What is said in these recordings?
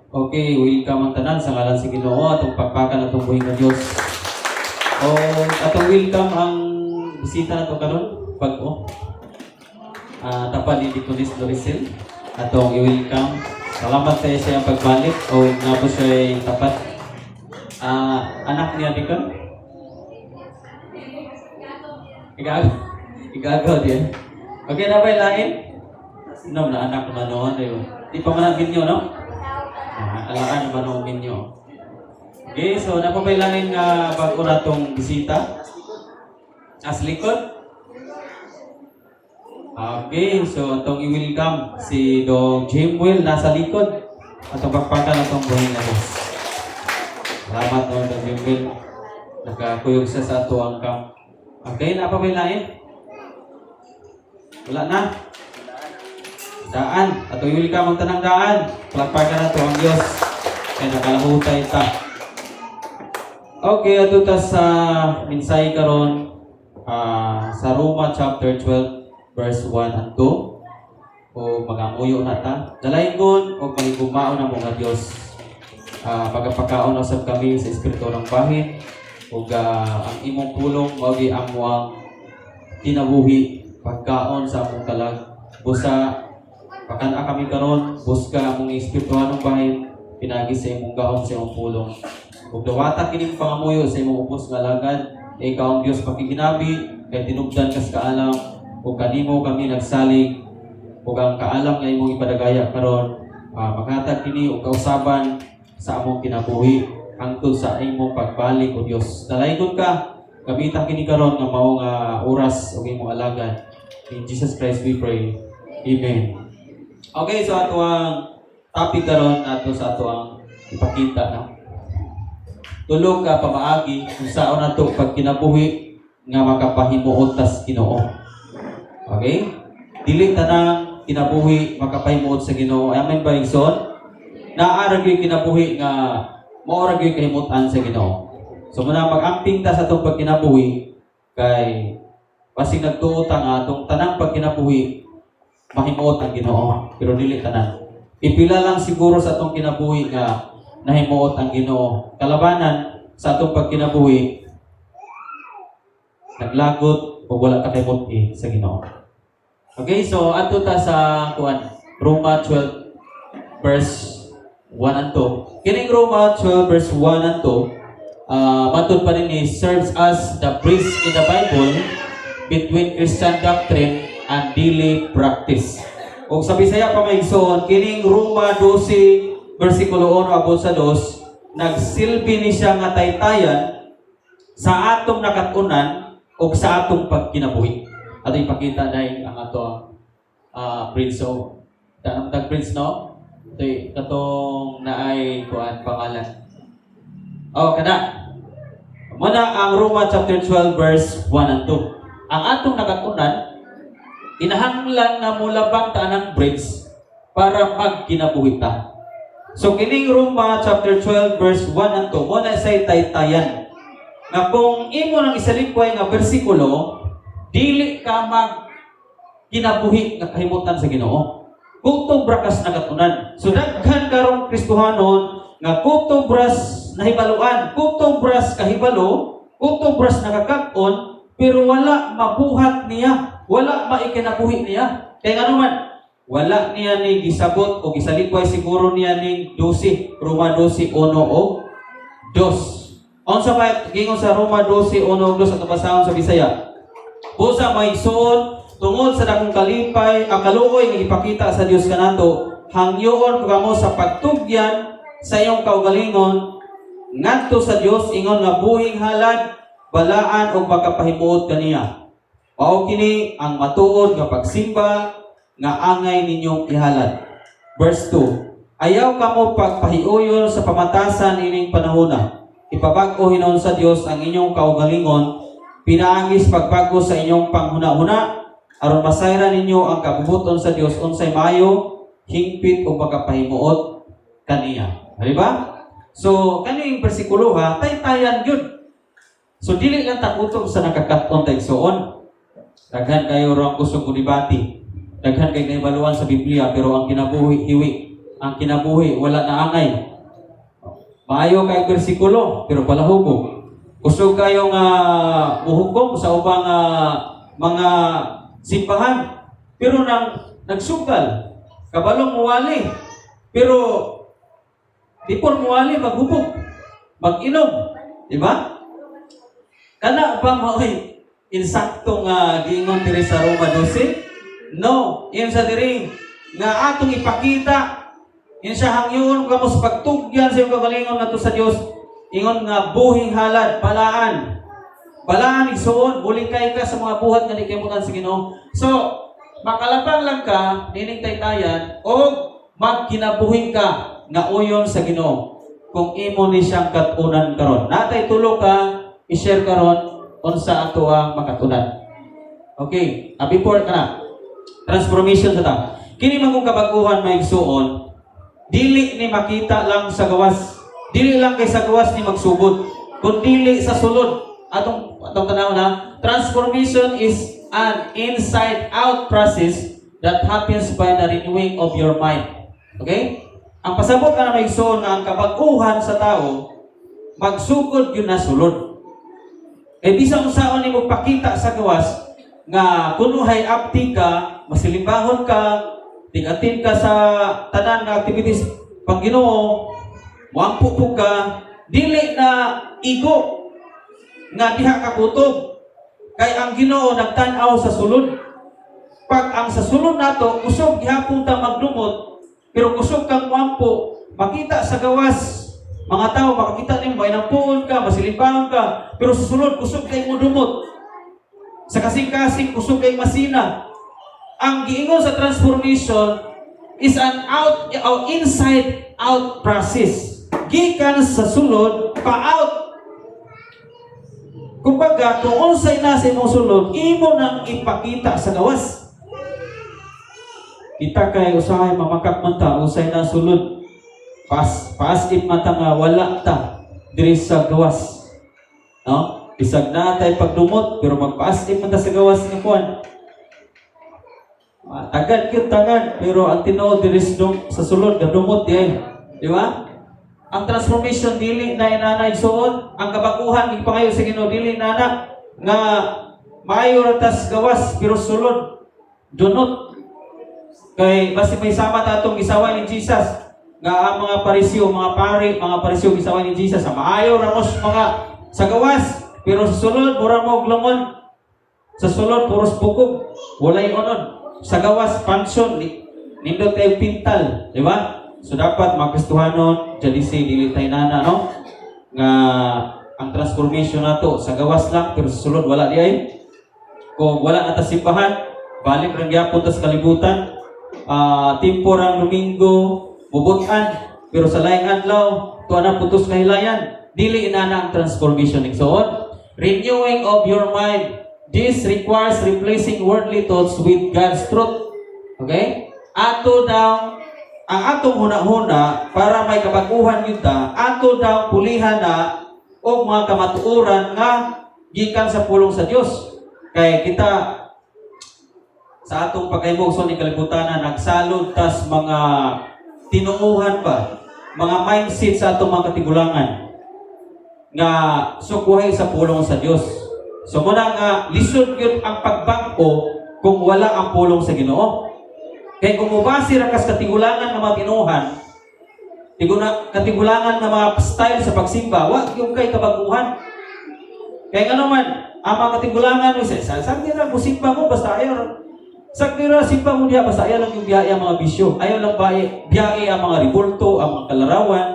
Okay, welcome ang tanan sa ngalan sa Ginoo, atong pakpakan atong buhi nga Dios. O atong welcome ang bisita nato karon bag-o. Tapad ni Deaconess Loricel. Atong i-welcome. Salamat sa iyang pagbalik o nga po siya tapat. Anak niya, Deacon? Igagaw. Igagaw din. Okay na ba lain? No, na anak naman noon. Di pa man ang minyo, no? Alaan naman ang minyo. Okay, so napapailanin nga bago na tong bisita. As likod. Okay, so atong i-welcome si Dong Jimwell nasa likod. Atong pakpakan atong buhi na Diyos. Salamat, no, Dong Jimwell. Nakakuyog siya sa ato ang camp. Okay, napapailain? Wala na? Daan. Atong i-welcome ang tanang daan. Palakpakan nato ang Diyos. Kaya nakalahutay ta. Okay, ato ta sa minsay karon sa Roma chapter 12 verse 1 and 2 o maganguyo na ta. Dalaygon o mahigugmaon na mga Dios. Pagapakaon usab kami sa espiritu ng bahin ug ang imong pulong mao gi among kinabuhi, pagkaon sa among kalag. Busa pakan-a kami karon, buska among espirituhanong bahin pinagi sa imong gahom sa imong pulong. Ug dawata kining pangamuyo sa imong ubos nga alagad, kay ikaw ang Dios pakiginabi, kay tinubdan kas kaalam, ug kanimo kami nagsalig, ug ang kaalam nga imong ipadagaya karon, maghatag kini og kausaban sa among kinabuhi hangtod sa imong pagbalik, o Dios. Dalaygon ka, gamita kini karon nga mao nga oras ug imong alagad. In Jesus Christ we pray. Amen. Okay, so ato ang topic karon ato sa ato ang ipakita, no. Tulo ka pamaagi kung saon nato pagkinabuhi nga makapahimuot tas Ginoo. Okay? Dili tanang kinabuhi makapahimuot sa Ginoo. Amen ba, igsoon? Naa ra gyud kinabuhi nga mao ra gyud kahimutan sa Ginoo. So muna mag-amping ta sa atong pagkinabuhi kay basig nagtuo ta nga atong tanang pagkinabuhi mahimuot ang Ginoo, pero dili tanan. Ipila lang siguro sa atong kinabuhi nga nahimuot ang Ginoo. Kalabanan sa atong pagkinabuhi naglagot o wala ka kahimut-i sa Ginoo. Okay, so adto ta sa kuan, Roma 12 verse 1 and 2. Kining Roma 12 verse 1 and 2, matud pa rin ni serves as the bridge in the Bible between Christian doctrine and daily practice. Kung sa Bisaya pa, mga igsoon, kining Roma 12 versikulo 1 abot sa 2, nagsilbi ni siya nga taytayan sa atong nakatunan o sa atong pagkinabuhi. Ato ipakita dahil ang ato bridge. So, tanong tag bridge, no? Ito, katong naay kuan pangalan. Oh, kana. Muna ang Roma chapter 12 verse 1 and 2. Ang atong nakatunan, inahanglan nga mulabang ta ng bridge para magkinabuhi ta. So kining Roma chapter 12 verse 1 and 2 mo na say taytayan. Nga kung imo nang isalikway nga bersikulo, dili ka mag kinabuhi nga kahimutan sa Ginoo. Kutob ra kas nakatunan. So daghan karong Kristohanon nga kutob ras nahibaluan, kutob ras kahibalo, kutob ras nakakag-on, pero wala mabuhat niya, wala maikinabuhi niya. Kaya nga naman, wala niya ni gisabot o gisalikway siguro niya ning 12, Roma 12, 1 o 2. Unsa pa gingon sa Roma 12, 1 o 2 at basahon sa Bisaya? Busa, mga igsoon, tungod sa dakong kalipay, ang kaluoy nga ipakita sa Dios kanato, hangyoon ko kamo sa pagtugyan sa iyong kaugalingon ngadto sa Dios ingon nga buhing halad, balaan ug makapahimuot kaniya. Mao kini ang matuod nga pagsimba nga angay ninyong ihalad. Verse 2. Ayaw kamo pagpahiuyon sa pamatasan ining panahona. Ipabag-o hinuon sa Dios ang inyong kaugalingon pinaagi sa pagbago sa inyong panghuna-huna aron masayran ninyo ang kabubut-on sa Dios, unsay maayo, hingpit ug makapahimuot kaniya. Di ba? So kaning bersikulo ha, taytayan gyud. So dili lang ta kutob sa nakakaton ta, igsoon. Daghan kayo ro ang kusog mo debate. Daghan kay kahibaluan sa Biblia, pero ang kinabuhi hiwi. Ang kinabuhi wala na angay. Maayo kay bersikulo pero palahubog. Kusog kayo nga muhukom sa ubang mga simbahan pero nang nagsugal, kabalong muwali pero before muwali maghubog, mag-inom, di ba? Kana ba mao'y insakto nga giingon diri sa Roma 12? No, ingon sa diri nga atong ipakita, ingon siya, hangyoon kamo sa pagtugyan sa iyong kagalingon ngadto sa Dios, ingon nga buhing halad, balaan. Balaan, igsuon, bulikay ka sa mga buhat nga di kay sa Ginoo. So, makalabang lang ka nining taytayan o magkinabuhi ka nga uyon sa Ginoo kung imo ni siyang katunan karon. Natay tulo ka i-share karon unsa ato ang makatunan. Okay, before ka na transformation sa ta. Kini man kung kabaguhan, mga igsuon, dili ni makita lang sa gawas. Dili lang kay sa gawas ni magsugod, kun dili sa sulod. Atong tanaw na transformation is an inside out process that happens by the renewing of your mind. Okay? Ang pasabot ka na, mga igsuon, nga ang kabaguhan sa tao magsugod yun na sulod. Kay bisan unsaon nimo pakita sa gawas nga kunuhay apti ka, masilimbahon ka, tigatin ka sa tanan nga activities pang Ginoo, muampo po ka, dili na igo nga diha ka kutob. Kay ang Ginoo nagtan-aw sa sulod. Pag ang sa sulod nato, kusog gihapon ta magdumot, pero kusog kang muampo, makita sa gawas, mga tao makakita nimo may nampuon ka, masilimbahon ka, pero sa sulod kusog kay mo dumot. Sa kasing-kasing kusog kay masina. Ang giingon sa transformation is an out o inside out process. Gikan sa sulod pa out. Kumbaga, kung unsay na sa imong sulod, imo nang ipakita sa gawas. Kita kay usahay mamakak man ta, unsay na sulod. Pas if mata nga wala ta diri sa gawas. No? Bisag na tay pagdumot pero magpaas if man ta sa gawas nga kuan. Tagad gyud tagad pero ang tinuod diri sa sulod gadumot di ay. Di ba? Ang transformation dili na inana, igsuon, ang kabaguhan gipangayo sa Ginoo dili na na nga maayo ra tas gawas pero sulod dunot. Kay basi may sama ta atong gisaway ni Jesus nga ang mga Pariseo, mga pari, mga Pariseo gisaway ni Jesus sa maayo ra mos mga sa gawas pero sa sulod mura mo og lungon. Sa sulod puros bukog, walay unod. Sa gawas function nindot kay pintal, di ba? So dapat mga Kristohanon, jadi si dili tay nana, no, nga ang transformation nato sa gawas lang pero sa sulod wala di ay. Kung wala na ta simbahan, balik rang gyapon ta sa kalibutan. Timpo rang Domingo, bubutan, pero sa laing adlaw, tuwa na putos kahilayan. Dili inana ang transformation, igsoon. Renewing of your mind. This requires replacing worldly thoughts with God's truth. Okay? Ato daw ang atong huna-huna para may kabaguhan yun ta, ato daw pulihan na og mga kamatuoran nga gikan sa pulong sa Dios. Kay kita sa atong pagkahimog sa ni kalibutan na nagsalod tas mga tinuuhan ba, mga mindset sa atong mga katigulangan nga sukuhay sa pulong sa Dios. So muna nga lisod gyud ang pagbag-o kung wala ang pulong sa Ginoo. Kay kung mubase ra kas katigulangan nga mga tinuhan, tiguna, katigulangan nga mga style sa pagsimba, wa yung kay kabaguhan. Kay ngano man, ang mga katigulangan sa sagdi ra musimba mo basta ayaw sagdi ra simba mo diha basta ayaw lang yung biyahe ang mga bisyo. Ayaw lang biyahe, biyahe ang mga ribulto, ang mga kalarawan.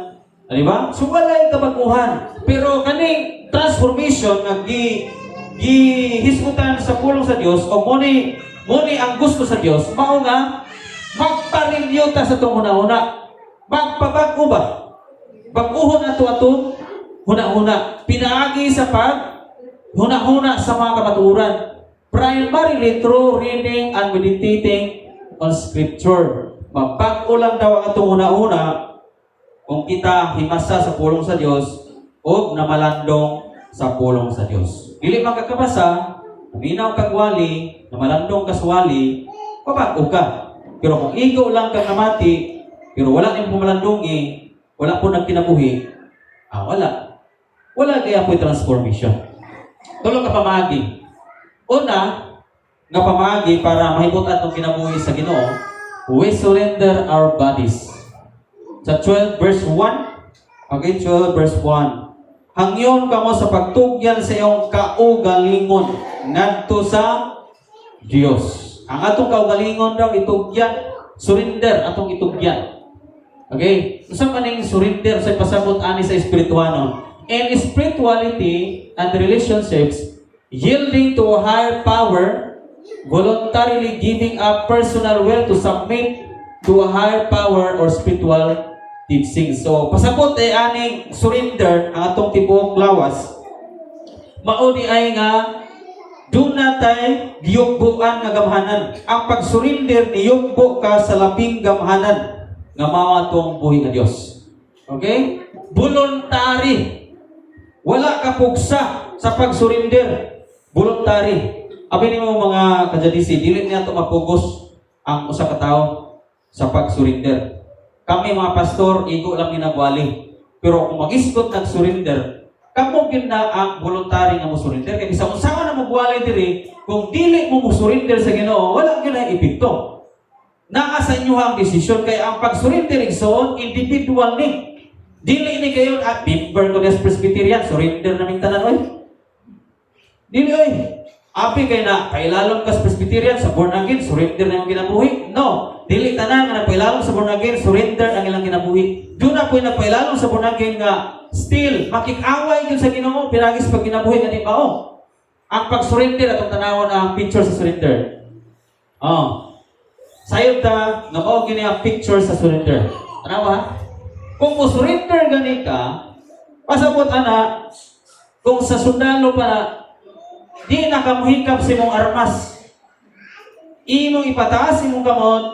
Di ba? So wala yung kabaguhan. Pero kaning transformation nga gi gihisgutan sa pulong sa Dios o mo ni ang gusto sa Dios, mao nga magpa-renew ta sa atong huna-huna. Magpabag-o ba? Bag-uhon ato atong huna-huna. Pinaagi sa pag huna-huna sa mga kamatuoran. Primarily through reading and meditating on Scripture. Mabag-o lang daw ang atong huna-huna kung kita himasa sa pulong sa Dios o namalandong sa pulong sa Dios. Dili man ka kabasa, naminaw kag wali, namalandong ka sa wali, mabag-o ka. Pero kung igo lang kang namati, Pero wala nimo pamalandungi, wala po nagkinabuhi, wala. Wala kaya po transformation. Tulo ka pamaagi. Una, nga pamaagi para mahibot atong kinabuhi sa Ginoo, we surrender our bodies. Sa 12 verse 1, okay, 12 verse 1. Hangyon kamo sa pagtugyan sa iyong kaugalingon ngadto sa Dios. Ang atong kaugalingon daw itugyan, surrender atong itugyan. Okay? Unsa man ning surrender sa pasabot ani sa espirituano? In spirituality and relationships, yielding to a higher power, voluntarily giving up personal will to submit to a higher power or spiritual teaching. So, pasabot ay aning surrender ang atong tibuok lawas. Mao di ay nga duna tay giyugbuan nga gamhanan. Ang pag-surrender, niyugbo ka sa labing gamhanan nga mao atong buhi nga Dios. Okay? Voluntary. Wala ka pugsa sa pag-surrender. Voluntary. Abi nimo, mga kajadisi, dili niya to mapugos ang usa ka tawo sa pag-surrender. Kami mga pastor, igo lang ginagwali. Pero kung mag-isgot nag-surrender, kamo gyud na ang voluntary nga mo surrender. Kay bisan unsa na mo diri, kung dili mo mo surrender sa Ginoo, wala gyud na epekto. Naa sa inyo ang desisyon, kay ang pag-surrender, igsoon, individual ni. Dili ni kayo at member ko des Presbyterian, surrender na ming tanan oy. Dili oy. Abi kay na pailalom ka sa Presbyterian, sa born again, surrender na yung kinabuhi. No, dili tanan nga nagpailalom sa born again, surrender ang ilang kinabuhi. Duna po'y nagpailalom sa born again nga still makik-away gyud sa Ginoo pinaagi sa pagkinabuhi nga di mao. Ang pag-surrender, atong tanawon ang picture sa surrender. Oh. Sayop ta nga mao gini ang picture sa surrender. Tanawa. Kung mo surrender gani ka, pasabot ana, kung sa sundalo pa na, di na ka muhikap sa imong armas. Imong ipataas imong kamot,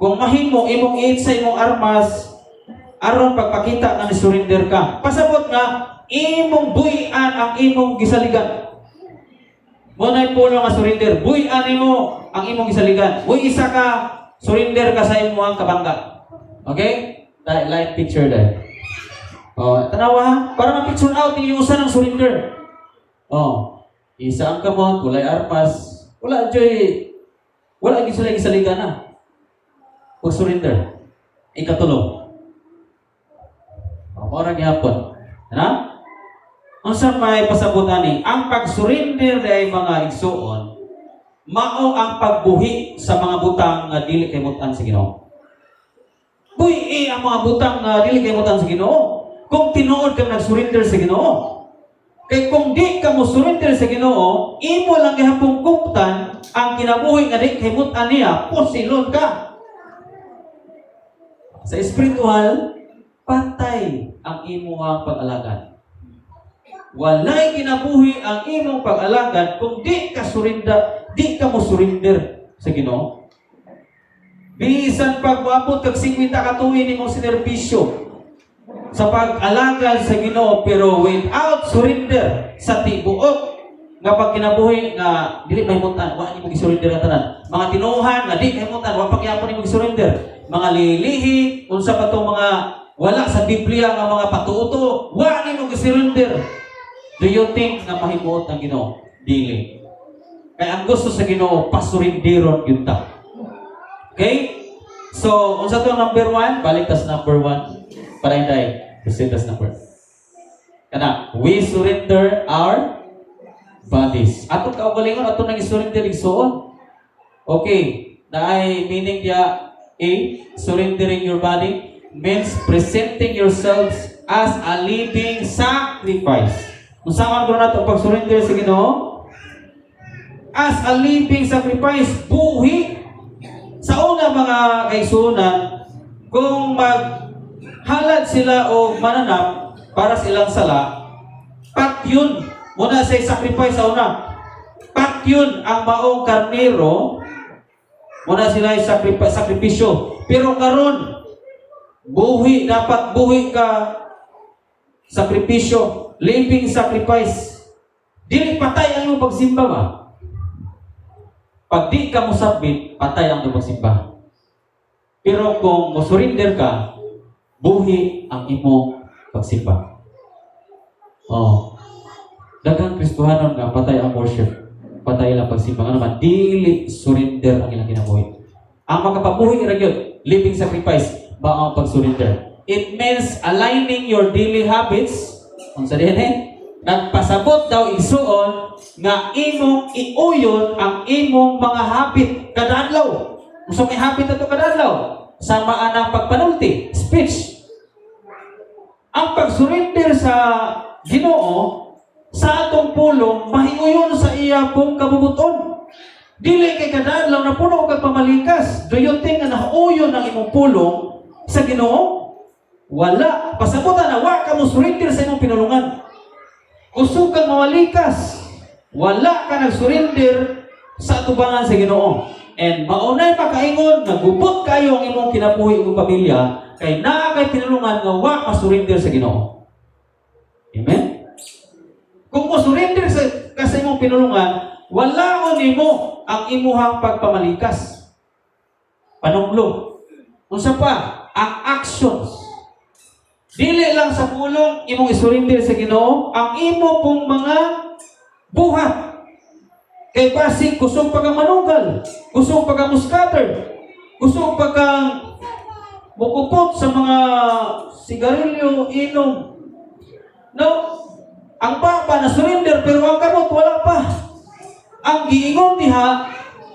kung mahimo, imong iit sa imong armas, aron pagpakita nga ni-surrender ka. Pasabot nga, imong buy-an ang imong gisaligan. Mao na'y pulo nga surrender. Buy-an nimo ang imong gisaligan. Buy isa ka, surrender ka sa imong kabangga. Okay? Light picture there. Oh, tanawa ha, para ma-picture out ninyo usa ng surrender. Oh, isa ang kamot, walay armas, wala joy, wala gyud sila gisaligan na. Pag surrender. Ikatulo. Oh, mao ra gihapon. Ana? Unsa may pasabot ani? Ang pag-surrender ay, mga igsuon, mao ang pagbuhi sa mga butang nga dili kay mutan sa Ginoo. Buhi ang mga butang nga dili kay mutan sa Ginoo. Kung tinuod kang nag-surrender sa Ginoo. Kay kung di ka mo surrender sa Ginoo, imo lang gihapong kuptan ang kinabuhi nga di kay mutan niya, pusilon ka. Sa spiritual, patay ang imong pag-alagad. Walay kinabuhi ang imong pag-alagad kung di ka surrender, di ka mo surrender sa Ginoo. Bisan pag moabot kag 50 ka tuig nimong sinerbisyo sa pag-alagad sa Ginoo, pero without surrender sa tibuok nga pagkinabuhi nga dili mahimutan, wa nimo gisurrender ang tanan. Mga tinuohan nga di mahimutan, wa pa gyapon nimo gisurrender. Mga lilihi, unsa pa tong mga wala sa Biblia nga mga patuoto, wa nimo gisurrender. Do you think nga mahimuot ang Ginoo? Dili. Kay ang gusto sa Ginoo, pasurinderon gyud ta. Okay? So, unsa to, number one? Balik tas number one. Para hinday. Proceed tas number. Kana, we surrender our bodies. Atong kaugalingon, ato nang isurrender, igsuon. Okay. Naay meaning niya, A, surrendering your body means presenting yourselves as a living sacrifice. Kung saan ko nato pag-surrender sa Ginoo? As a living sacrifice, buhi. Sa una, mga kaigsuonan, kung maghalad sila o mananap para sa ilang sala, patyon. Muna sa sacrifice sa una. Patyon ang maong karnero, muna sila ay sakripisyo. Pero karon, buhi, dapat buhi ka sakripisyo, living sacrifice. Dili patay ang imong pagsimba ba? Pag di ka mo submit, patay ang imong pagsimba. Pero kung mo-surrender ka, buhi ang imong pagsimba. Oh. Daghang Kristohanon nga patay ang worship. Patay lang pagsimba. Nga naman, dili surrender ang ilang kinabuhi. Ang makapabuhi ra gyud, living sacrifice, ba ang pag-surrender. It means aligning your daily habits. Unsa din eh? Nagpasabot daw, igsuon, nga imong iuyon ang imong mga habit kada adlaw. Unsa may habit ato kada adlaw? Sama anang pagpanulti, speech. Ang pag-surrender sa Ginoo sa atong pulong mahiuyon sa iya pong kabubuton. Dili kay kada adlaw na puno kag pamalikas. Do you think nga nahuyon ang imong pulong sa Ginoo? Wala. Pasabutan na wa ka mo surrender sa imong pinulungan. Kusog kang mawalikas. Wala ka nag-surrender sa atubangan sa Ginoo. And maunay makaingon nga gubot kayo ang imong kinabuhi ug pamilya kay naa kay pinulungan nga wa ka surrender sa Ginoo. Amen? Kung mo surrender ka sa imong pinulungan, wala nimo ang imuhang pagpamalikas. Panunglo. Unsa pa? Ang actions. Dili lang sa pulong imong isurrender sa Ginoo, ang imo pong mga buhat. Kay basig kusog pa kang manugal, kusog pa kang muskater, kusog pa kang mukupot sa mga sigarilyo, inom. No? Ang baba na surrender pero ang kamot wala pa. Ang giingon diha,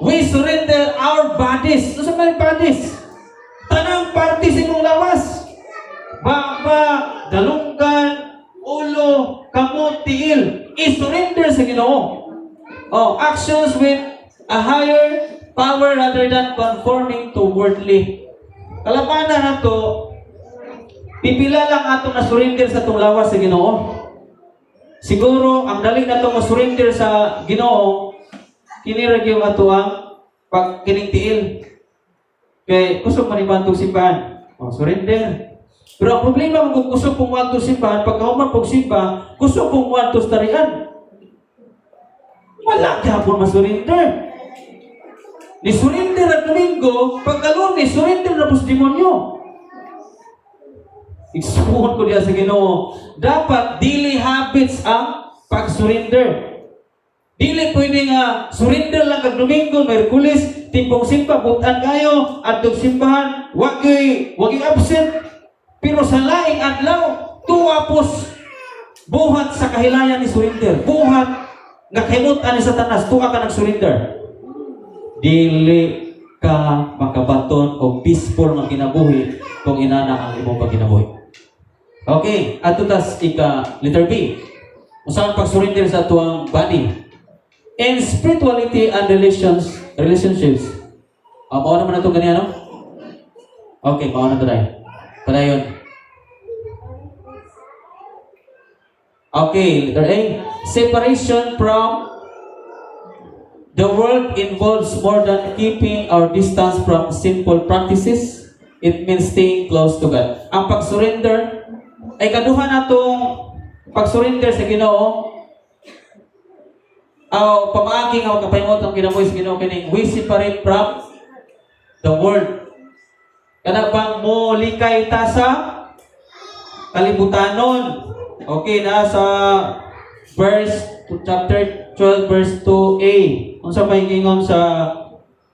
we surrender our bodies. Ano sa mga bodies? Tanang parte sa imong lawas. Baba, dalunggan, ulo, kamot, tiil. I-surrender sa Ginoo. Oh, actions with a higher power rather than conforming to worldly. Kalabanan na to, pipila lang atong na-surrender sa atong lawas sa Ginoo. Siguro, ang dali na to mo-surrender sa Ginoo, kini ra gyud ato ang pag kining tiil. Kay kusog man ibantog simbahan. Oh, surrender. Pero ang problema mo kung kusog pong muadto simbahan, pagkahuman pong simba, kusog pong muadto sa tarian. Wala gyapon masurrender. Ni surrender ang Domingo, pagka Lunes, surrender na po sa demonyo. Igsuon ko diya sa Ginoo. Dapat dili habits ang pag-surrender. Dili pwede nga surrender lang kag Domingo, Merkulis, timpong simba, butan kayo, adtong simbahan, wagi absent. Pero sa laing adlaw, tuwa pos buhat sa kahilayan ni surrender. Buhat nga kahimutan ni Satanas, tuwa ka nag-surrender. Dili ka makabaton og peaceful nga kinabuhi kung inana ang imong pagkinabuhi. Okay, adto tas ika letter B. Unsa ang pag-surrender sa atuang body? In spirituality and relationships. Ah, mao naman itong ganyan, no? Okay, mao na to dahil. Padayon. Okay, letter A. Separation from the world involves more than keeping our distance from sinful practices. It means staying close to God. Ang pag-surrender ay kaduha natong pag-surrender sa Ginoo aw pamaagi nga makapahimot ang kinabuhi sa Ginoo kining we separate from the world. Kana bang mo likay ta sa kalibutanon? Okay, na sa verse chapter 12 verse 2a. Unsa may ingon sa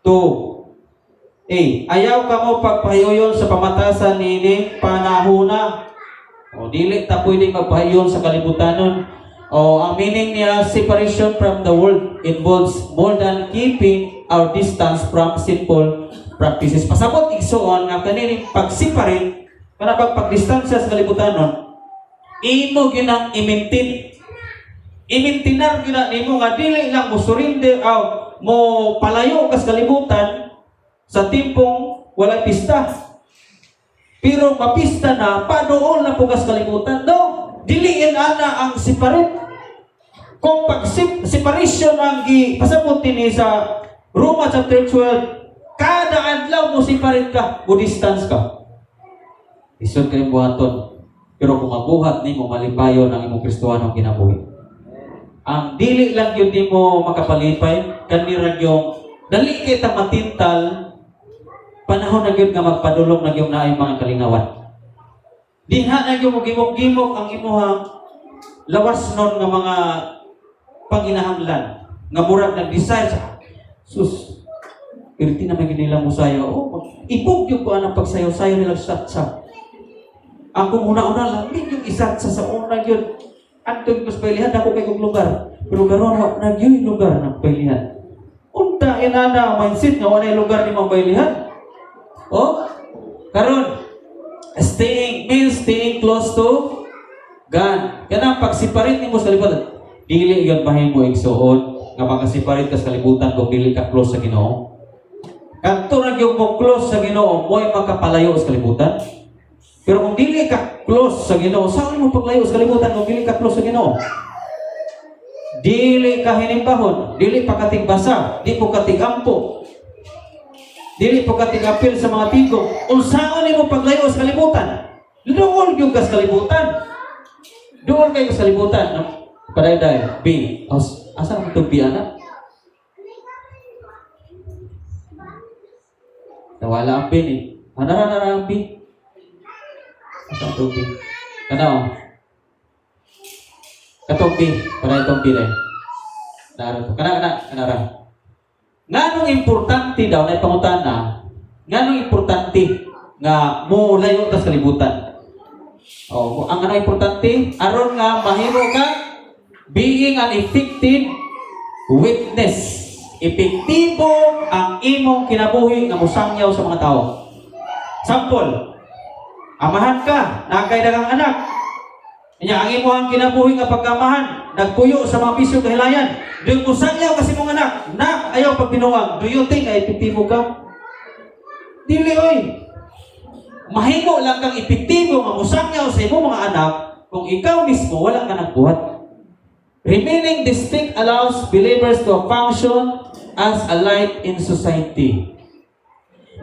2a? Ayaw kamo pagpahiuyon sa pamatasan nining panahuna. O dili ta pwedeng magpahiuyon sa kalibutanon. O ang meaning niya, separation from the world involves more than keeping our distance from sinful practices. Pasabot, igsuon, nga kanining pag-separate kana pag pagdistansya sa kalibutanon, imo ginang i-maintain. I-maintain-ar gina nimo nga dili lang mo surrender aw mo palayo ka sa kalibutan sa timpong walay pista. Pero mapista na, padool na po ka sa kalibutan. No, diliin ana ang separate. Kung pag separation ang gi pasabot ni sa Roma chapter 12, kada adlaw mo separate ka, mo distance ka. Isod kayong buhaton. Pero kung mabuhat nimo, malipayon ang imong Kristohanong kinabuhi. Ang dili lang yun nimo makapalipay, kanira yung dali kita matintal Panahon na gyud nga magpadulong na gyud naay mga kalingawan. Diha na gyud mo gimok-gimok ang imuhang lawas nun nga mga panginahanglan nga murag nag-desire sa sus pirti na may nila mo sayo. Oh, ibog yung ko anang pagsayaw-sayaw nila sa ang kung una-una lamig yung isat sa una yun. Adto ko sa pailihan, ako kay kong lugar. Pero karon wa na gyud lugar ng pailihan. Unta inana ang mindset nga walay lugar ni mong pailihan. Oh, karon staying means staying close to God. Kanang pag-separate nimo sa kalibutan. Dili gyud mahimo, igsuon, nga maka-separate ka sa kalibutan kung dili ka close sa Ginoo. Kadto ra gyud mo close sa Ginoo, mo'y makapalayo sa kalibutan. Pero kung dili ka close sa Ginoo, saan mo paglayo sa kalibutan kung dili ka close sa Ginoo? Dili ka hinimbahon, dili pa katigbasa, di po katigampo, dili po katigapil sa mga tigom. Unsaon nimo paglayo sa kalibutan? Duol gyud ka sa kalibutan. Duol kayo sa kalibutan. No? Padayday, B. Os, asa ang itong B, anak? Nawala ang B ni. Anara nara ang B. Asa ang itong B? Kana oh. Katong B. Para itong B na. Nara to. Kana kana kanara. Nganong importante daw na pangutana? Nganong importante nga mo layo ta sa kalibutan? Oh, ang ano importante aron nga mahimo ka being an effective witness. Epektibo ang imong kinabuhi nga mosangyaw sa mga tao. Sample, amahan ka, naa kay daghang anak. Nya ang imong kinabuhi nga pagkamahan, nagpuyo sa mga bisyo, kahilayan. Di mosangyaw kasi mong anak, nak, ayaw pagbinuang. Do you think ay epektibo ka? Dili oy. Mahimo lang kang epektibo nga mosangyaw sa imong mga anak kung ikaw mismo wala ka nagbuhat. Remaining distinct allows believers to function as a light in society.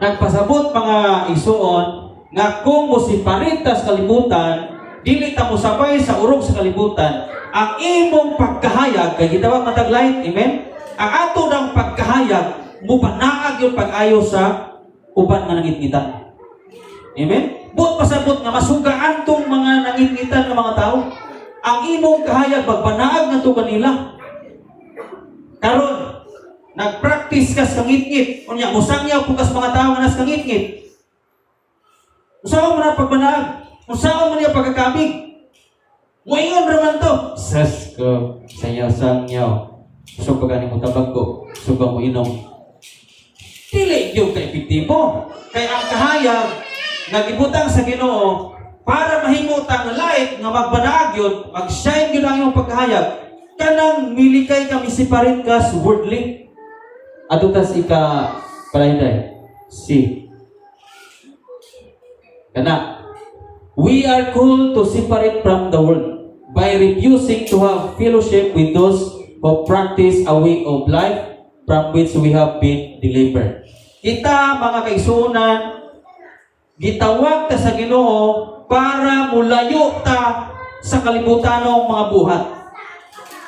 Nagpasabot, mga igsuon, nga kung mo-separate ta sa kalibutan, dili ta mosabay sa urog sa kalibutan, ang imong pagkahayag, kay gitawag matag light, amen? Ang ato ng pagkahayag, mupanaag yung pag-ayo sa uban nga nangitngitan. Amen? Buot pasabot nga masugaan tong mga nangitngitan nga mga tao. Ang imong kahayag magpanaag na to kanila. Karon, nagpractice ka sa kangitngit. Unya, musangyaw po kas mga tao nga nas kangitngit. Usawa mo na pagmanaag. Usawa mo niya pagkakabig. Muingon raman to. Sas ko, sangyaw-sangyaw. So pag mo tabag ko, suga mo inom. Dili gyud ka epektibo. Kay ang kahayag nga gibutang sa Ginoo para mahimo tang light nga magbanaag yun, mag-shine yun ang imong pagkahayag, kanang milikay ka, mi-separate ka sa worldly. Adto tas ika palahinday. C. Kana. We are called to separate from the world by refusing to have fellowship with those who practice a way of life from which we have been delivered. Kita, mga kaigsuonan, gitawag ta sa Ginoo para mulayo ta sa kalibutanong mga buhat.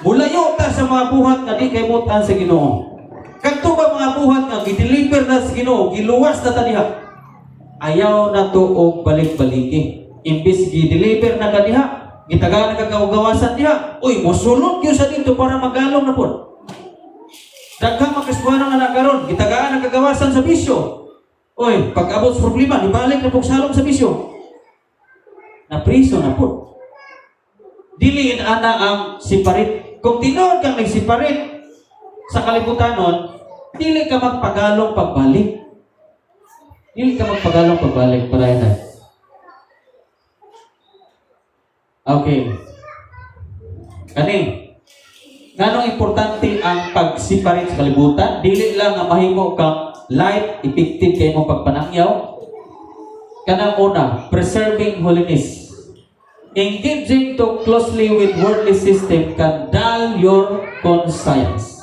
Mulayo ta sa mga buhat nga di kay sa Ginoo. Kadto ba mga buhat nga gi-deliver na sa Ginoo, giluwas na ta diha. Ayaw na to og balik-baliki. Imbis gi-deliver na ka diha, gitagaan na ka kagawasan diha, uy, mosulod gyud sa dito para magalong na pod. Daghang mga Kristiyano nga nakaron, gitagaan ang kagawasan sa bisyo. Uy, pag abot sa problema, ibalik na pog salom sa bisyo. Napriso na po. Dili ana ang separate. Kung tinuod kang nag-separate sa kalibutanon, dili ka magpagalong pagbalik. Dili ka magpagalong pagbalik. Para na. Okay. Kani, nganong importante ang pag-separate sa kalibutan? Dili lang nga mahimo kang light, effective kay imong pagpanangyaw. Kanang una, preserving holiness. Engaging too closely with worldly system can dull your conscience.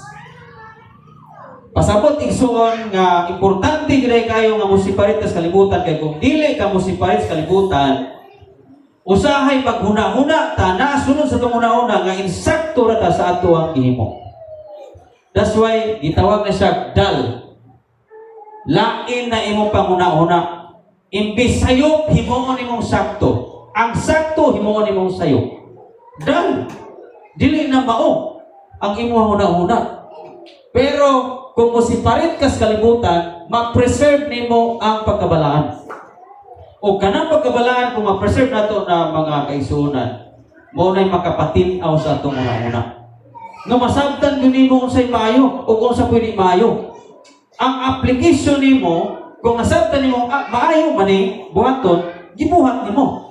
Pasabot, igsuon, nga importante gid kayo nga mo-separate sa kalibutan kay kung dili ka mo-separate sa kalibutan, usahay maghuna-huna ta na sunod sa atong huna-huna nga insakto ra ta sa ato ang gihimo. That's why gitawag na siya dull. Lain na imong panguna-una. Imbis sayop, himuon nimong sakto. Ang sakto, himuon nimong sayop. Done. Dili na mao ang imong huna-huna. Pero kung mosiparit kas kalibutan, ma-preserve nimo ang pagkabalaan. O kanang pagkabalaan, kung ma-preserve nato na, mga kaigsuonan, mao na'y makapatin-aw sa atong una-una. Nga masabtan gyud nimo unsay maayo o kung sa pwede maayo. Ang application nimo, kung nasabtan nimo maayo man ni buhaton, gibuhat nimo.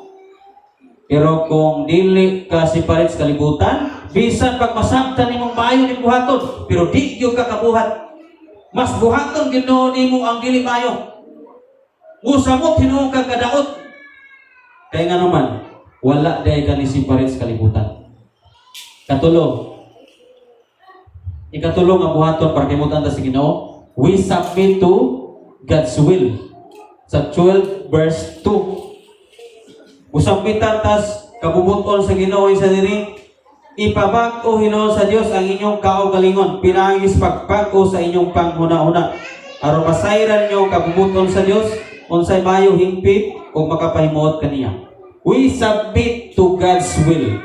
Pero kung dili ka separate sa kalibutan, bisan pag masabtan nimo maayo ni buhaton, pero di gyud ka kabuhat. Mas buhaton Ginoo nimo ang dili maayo. Musamot hinuon ka kadaot. Kaya nga naman, wala diay ka ni separate sa kalibutan. Katulo. Ikatulo nga buhaton para kimutan ta sa Ginoo, we submit to God's will. Sa 12 verse 2. Musubmitan tas kabubuton sa Ginoo sa diri, ipabag-o hinuon sa Dios ang inyong kaugalingon pinaagi sa pagpag-o sa inyong panghuna-huna aron masayran ninyo ang kabubuton sa Dios, unsay maayo, hingpit ug makapahimuot kaniya. We submit to God's will.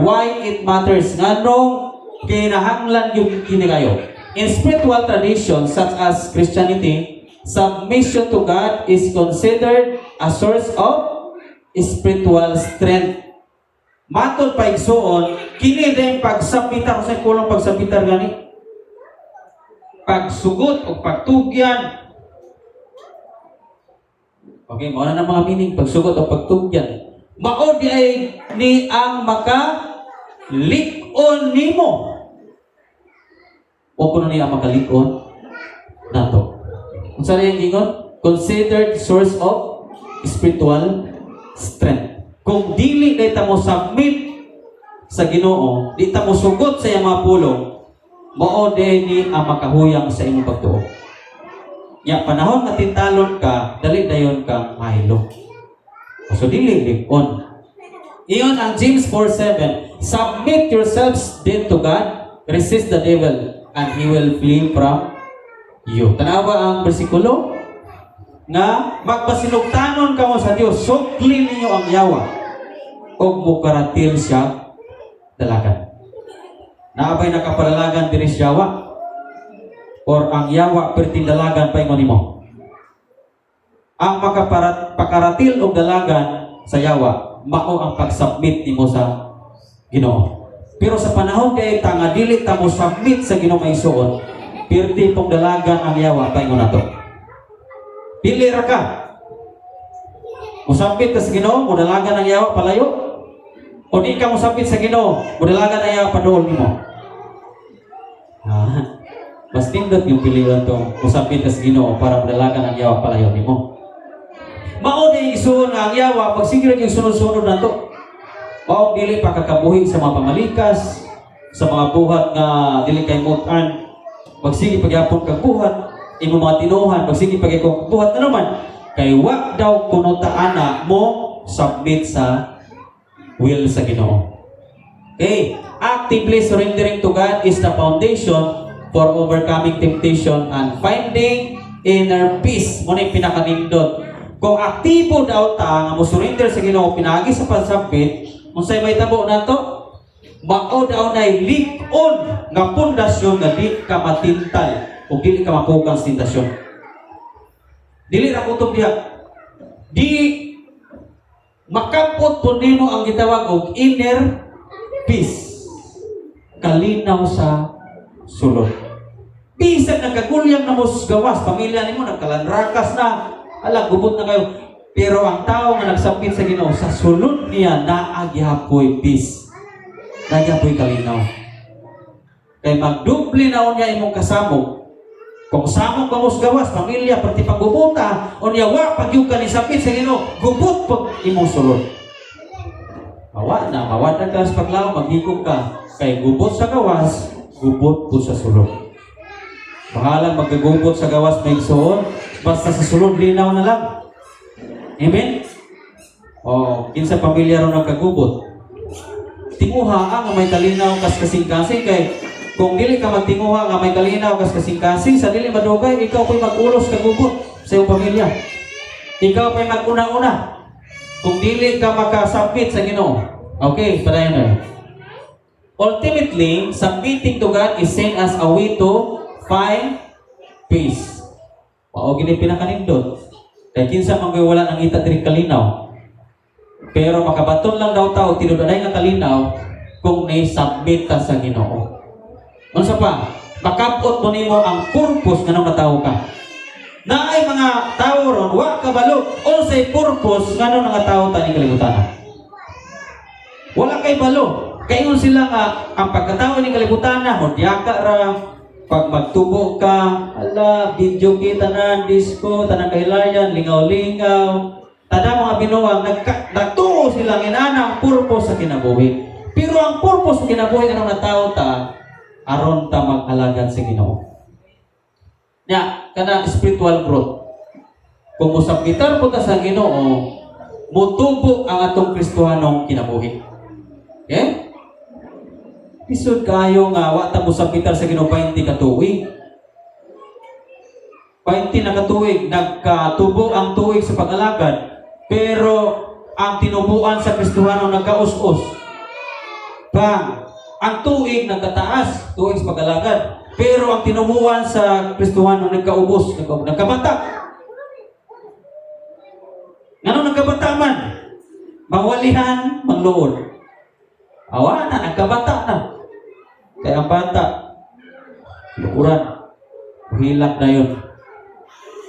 Why it matters? Nganong kinahanglan yung kini kayo? In spiritual traditions such as Christianity, submission to God is considered a source of spiritual strength. Matod pa, igsuon, kini din pagsabmitar sa kulong pagsabmitar gani. Pagsugot o pagtugyan. Okay, mao na ng mga meaning pagsugot o pagtugyan. Mao di ay ni ang maka lik-on nimo. O kuno niya ang makalig-on nato. Unsa na yung gingon? Considered source of spiritual strength. Kung dili na ta mo submit sa Ginoo, di ta mo sugot sa iyang mga pulong, mao ni ang makahuyang sa imong pagtuo. Ya panahon nga tintalon ka, dali dayon ka mahilo. So dili lig-on. Iyon ang James 4:7. "Submit yourselves then to God, resist the devil, and he will flee from you." Tanawa ang bersikulo nga magpasinugtanon kamo sa Dios, sukli ninyo ang yawa ug mukaratil siya dalagan. Naa bay nakapadalagan diri sa yawa? Or ang yawa perting dalagan paingon nimo? Ang makaparat pakaratil og dalagan sa yawa, mao ang pagsubmit nimo sa Ginoo. Pero sa panahon kay ta nga dili ta mo submit sa Ginoo, maigsuon, pirti pong dalagan ang yawa paingon nato. Pili ra ka. Musubmit ka sa Ginoo, modalagan ang yawa palayo. O di ka musubmit sa Ginoo, modalagan ang yawa paduol nimo. Ah, mas nindot yung pilihan to, musubmit ka sa Ginoo para modalagan ang yawa palayo nimo. Mao ni isuon nga ang yawa magsige ra yung sunod-sunod nato. Mao dili pa kakabuhi sa mga pamalikas, sa mga buhat nga dili kay mutan. Magsige pagyapon kag buhat, imo mga tinuhan, magsige pagyapon kag buhat na naman. Kay wa daw kuno ta ana mo submit sa will sa Ginoo. Okay, actively surrendering to God is the foundation for overcoming temptation and finding inner peace. Mao na yung pinakanindot. Kung aktibo daw ta nga mo surrender sa Ginoo pinaagi sa pagsubmit, unsay mahitabo nato? Mao daw nay lig-on nga pundasyon nga di ka matintal o dili ka mapugang sa tentasyon. Dili ra kutob diha. Di makampot po nimo ang gitawag og inner peace. Kalinaw sa sulod. Bisan nagkagulyang na mo sa gawas, pamilya nimo nagkalanrakas na, ala, gubot na kayo. Pero ang tao nga nagsubmit sa Ginoo, sa sulod niya naa gyapoy peace. Naa gyapoy kalinaw. Kay magdoble na unya imong kasamok. Kung samok ka mo sa gawas, pamilya, pati pagbubuta, unya wa pag ka ni submit sa Ginoo, gubot pag imong sulod. Mawa na, mawatan ka sa paglaom, maghikog ka. Kay gubot sa gawas, gubot po sa sulod. Bahalang magkagubot sa gawas, may igsuon, basta sa sulod linaw na lang. Amen? O, kinsa pamilya ron nagkagubot. Tinguha ang may kalinaw kas kasing-kasing kay Kung dili ka magtinguha nga may kalinaw kas kasing-kasing, sa dili madugay, ikaw po'y mag-ulos kag ugot sa iyong pamilya. Ikaw pa'y mag-una-una. Kung dili ka makasabit sa Ginoo. Okay, padayon na. Ultimately, submitting to God is seen as a way to find peace. Mao gini pinakanindot. Kay kinsa man gyud wala nangita diri kalinaw. Pero makabaton lang daw tao tinud-anay nga kalinaw kung ni submit ta sa Ginoo. Unsa pa? Makabot mo nimo ang purpose nganong natawo ka. Naay mga tao ron wa kabalo unsay purpose nganong nangatawo ta ning kalibutan. Wala kay balo. Kaingon sila nga ang pagkatao ni kalibutan na modyaka ra, pag magtubo ka, ala, video kita, tanan, disco, tanan kahilayan, lingaw-lingaw. Tada mga binuang, nagtuo sila inana ang purpose sa kinabuhi. Pero ang purpose sa kinabuhi anong natao ta, aron ta mag-alagad sa Ginoo. Nya, kana spiritual growth. Kung musabmitar po ta sa Ginoo, mutubo ang atong Kristohanong kinabuhi. Okay? Lisod kayo nga wa ta mosabmitar sa Ginoo 20 ka tuig. 20 na katuig, nagkatubo ang tuig sa pag-alagad, pero ang tinubuan sa Kristohano nagkaus-us. Bang, ang tuig nagkataas, tuig sa pag-alagad, pero ang tinubuan sa Kristohano nagkaubos, nagkabata. Ngano nagkabata man? Mawalihan, mangluod. Awa na, nagkabata na. Kaya ang bata, lukuran, hilak na yun.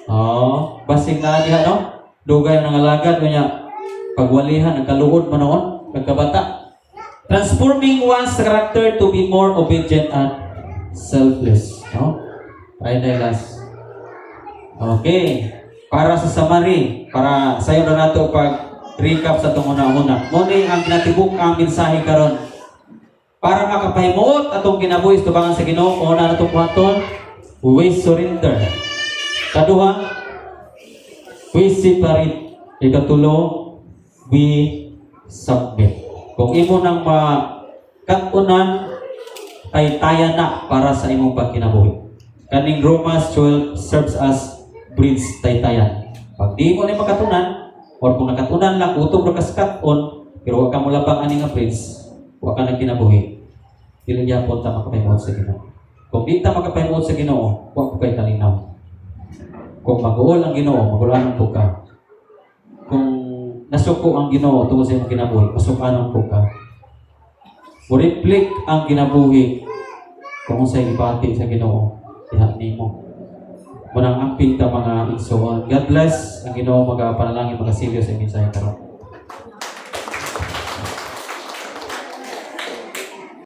Oh, basing na diha, no? Dugay nang alagad niya. Pagwalihan, nagkaluod man noon, nagkabata. Transforming one's character to be more obedient and selfless, no? Ay na last. Okay. Para sa summary, para sayo na nato pag recap sa itong una-una. Mo ni ang ginatibuk ang mensahe karon. Para makapahimuot atong kinabuhi sa tubangan sa Ginoo, una natong buhaton, we surrender. Kaduha, we separate. Ikatulo, we submit. Kung imo nang makatunan, kay taya na para sa imong pagkinabuhi. Kaning Romans 12 serves as bridge, taytayan. Pag di mo ni makatunan, or kung nakatunan lang, utob ra kas kat-on, pero wa ka molabang ani nga bridge, wa ka nagkinabuhi. Dili gyapon ta makapahimuot sa Ginoo. Kung di ta makapahimuot sa Ginoo, wa ko kay kalinaw. Kung mag-uol ang Ginoo, magulanon po ka. Kung nasuko ang Ginoo tungod sa imong kinabuhi, masukanon po ka. Mo-reflect ang kinabuhi kung unsay gibati sa Ginoo diha nimo. Munang amping ta, mga igsoon. God bless. Ang Ginoo magapanalangin, magasilyo sa mensahe karon.